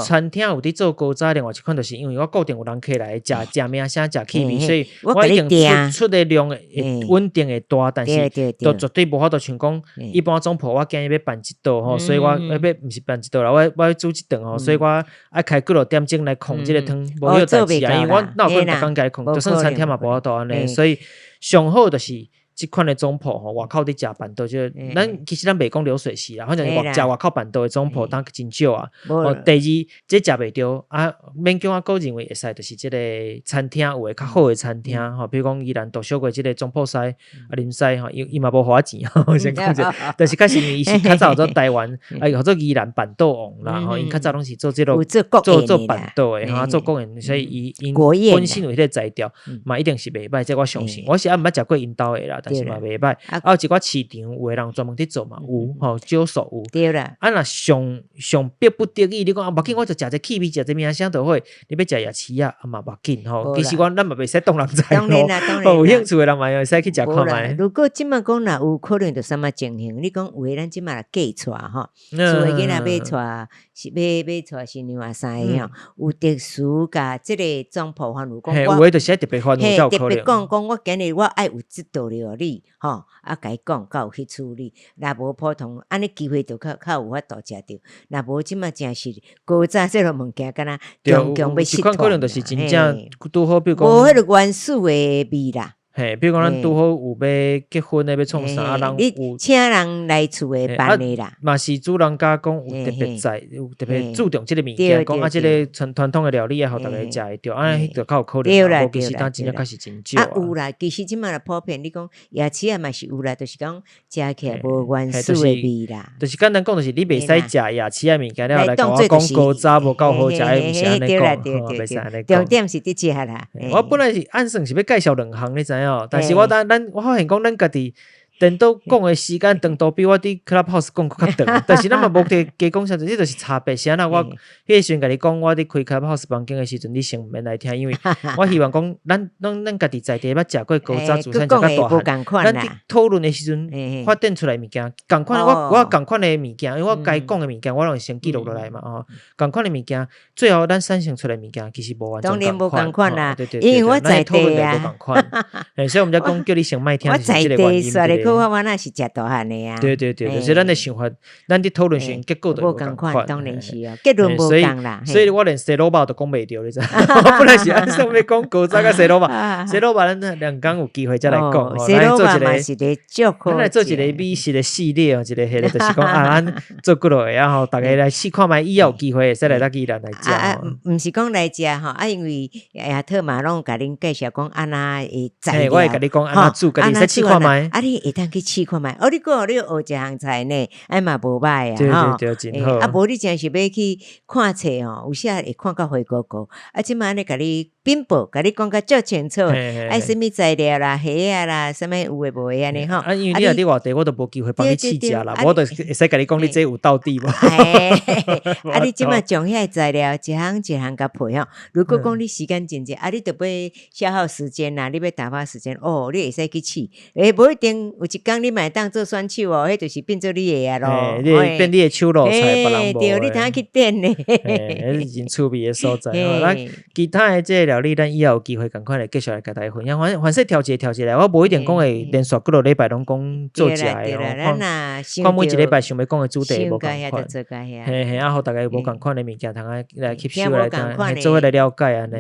餐廳有佇做古早，另外一款就是因為我固定有人客來食，食名聲食氣味，所以我一定出的量會穩定會大，但是都絕對無法度像講一般總鋪我今日欲辦一桌吼，所以我欲毋是辦一桌啦，我欲煮一頓吼，所以我愛開幾落點鐘來控這个湯，無彼個代誌啊，因為我哪有可能逐工共伊控，就算餐廳嘛無法度按呢，所以上好就是這款的總鋪吼，外口佇食辦桌這個，咱其實咱袂講流水席啦，反正是食外口辦桌的總鋪當真少啊。哦，第二這食袂著啊，勉強我閣認為會使，就是這個餐廳有的較好的餐廳吼，比如講宜蘭獨小過這個總鋪師啊林師吼，伊嘛無予我錢，我先講者，但是確實因為伊是較早做台灣，啊號做宜蘭辦桌王啦吼，𪜶較早攏是做這個做辦桌的吼，做國宴，所以伊𪜶本身有彼個才調，嘛一定是袂䆀，這我相信。我是猶毋捌食過𪜶兜的啦，但是嘛袂䆀。啊，有一寡市場有的人專門佇做嘛，有吼，少數有。對啦。啊，若上上逼不得已，你講啊，無要緊，我就食一氣味，食一名聲就好。你欲食夜市仔，啊嘛無要緊吼。其實我咱嘛袂使擋人財當然啦，當然。有興趣的人嘛會使去食看覓。如果這馬講若有可能，就啥物情形？你講有的咱這馬若嫁娶吼，厝的囡仔欲娶，是欲娶新娘啊啥的吼，有特殊共這个總鋪販有講，有的就是愛特別販，特別講講我今日我愛有這道料，理吼，啊，共伊講，較有去處理。若無普通，按呢機會就較較有法度食著。若無這馬誠實古早這個物件，敢若強強欲失一款可能就是真正拄好，比如講無彼個原始的味啦。嘿，比如講咱拄好有欲結婚的，欲創啥啊？人有請人來厝的辦的啦。嘛是主人家講有特別在，有特別注重這个物件，講啊，這个傳傳統的料理啊，予逐家食會著，按呢就較有可能啦。無其實當真正確實真少。啊，有啦，其實這馬若普遍，你講夜市啊嘛是有啦，就是講食起來無原始的味啦。就是簡單講，就是你袂使食夜市的物件了來共我講古早無夠好食的，毋是按呢講，袂使按呢講。重點是佇這啦。我本來是按算是欲介紹兩項，你知影？但是我等咱我發現講咱家己顛倒講的時間長度比我佇 Clubhouse 講閣較長，但是咱嘛無佇加講啥，這就是差別。是按怎我彼个時陣共你講，我佇開 Clubhouse 房間的時陣，你先毋免來聽，因為我希望講咱攏咱家己在地捌食過古早自產食較大漢，咱佇討論的時陣發展出來物件，仝款我我仝款的物件，因為我該講的物件我攏會先記錄落來嘛吼，仝款的物件，最後咱產生出來物件其實無完全仝款啦，因為我在地啊，無仝款，所以我們才講叫你先莫聽，是這个原因。我若是食大漢的啊。對對對，就是咱的想法，咱佇討論時結果就無仝款，當然是哦，結論無仝啦。所以我連西滷肉都講袂著，你知？我本來是按算欲講古早佮西滷肉，西滷肉咱兩工有機會才來講。西滷肉嘛是咧足好。咱來做一个美食的系列哦，一个彼个就是講啊，咱做幾落個啊吼，逐家來試看覓，以後有機會會使來咱宜蘭來食。啊，毋是講來食吼，啊，因為亞特嘛攏共恁介紹講按怎會材料。我會共你講按怎煮，家己會使試看覓。啊，你會當去試看覓。哦，你閣你學一項菜呢，哎嘛無䆀啊，對對對，真好。啊，無你真是欲去看冊吼，有時會看甲花糊糊。啊，這馬按呢共你稟報，共你講甲足清楚，愛啥物材料啦、蝦仔啦，啥物有的無的按呢吼。啊，因為你若佇外地，我都無機會幫你試食啦，我就會使共你講，你這有道地無？啊，你這馬將遐材料一項一項共配吼。如果講你時間真濟，啊，你著欲消耗時間啦，你欲打發時間，哦，你會使去試。欸，無一定有一工你嘛會當做選手哦，彼就是變做你的啊囉。你變你的手路菜，別人無。對，你通去點呢。彼是真趣味的所在。咱其他的這个料理，咱以後有機會仝款來繼續來共大家分享。反正調一个調一个，我無一定講會連續幾落禮拜攏講做食的哦。看每一禮拜想欲講的主題無仝款。嘿嘿，啊，予逐家有無仝款的物件，通來來吸收來聽，做伙來了解按呢。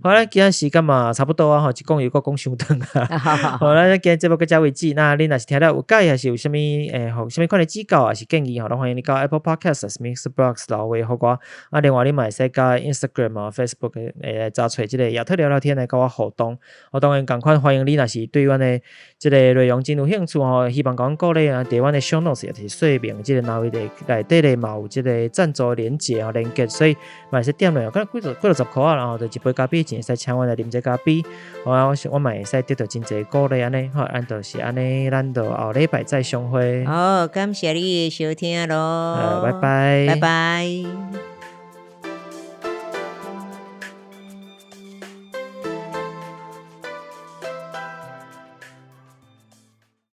好啦，今仔時間嘛差不多啊，吼，一講又閣講傷長啊。好，咱今日節目到這為止。那恁若是聽了有佮意，抑是有啥物欸，予啥物款的指教，抑是建議吼，攏歡迎你到 Apple Podcast、Mixbox 留話予我。啊，另外你嘛會使佮 Instagram 啊、Facebook 會來查揣這个亞特聊聊天來佮我互動。我當然仝款歡迎你，若是對阮的這个內容真有興趣吼，希望共阮鼓勵啊，佇阮的 Show Notes 抑是說明這个欄位內底咧嘛有這个贊助連結啊連結，所以嘛會使點落，敢若幾幾落十箍仔，然後就一杯咖啡錢會使請阮來啉一咖啡。我我嘛會使得到真濟鼓勵按呢，好，按就是按呢，咱就後禮拜再相會。好，感謝你的收聽囉。拜拜。拜拜。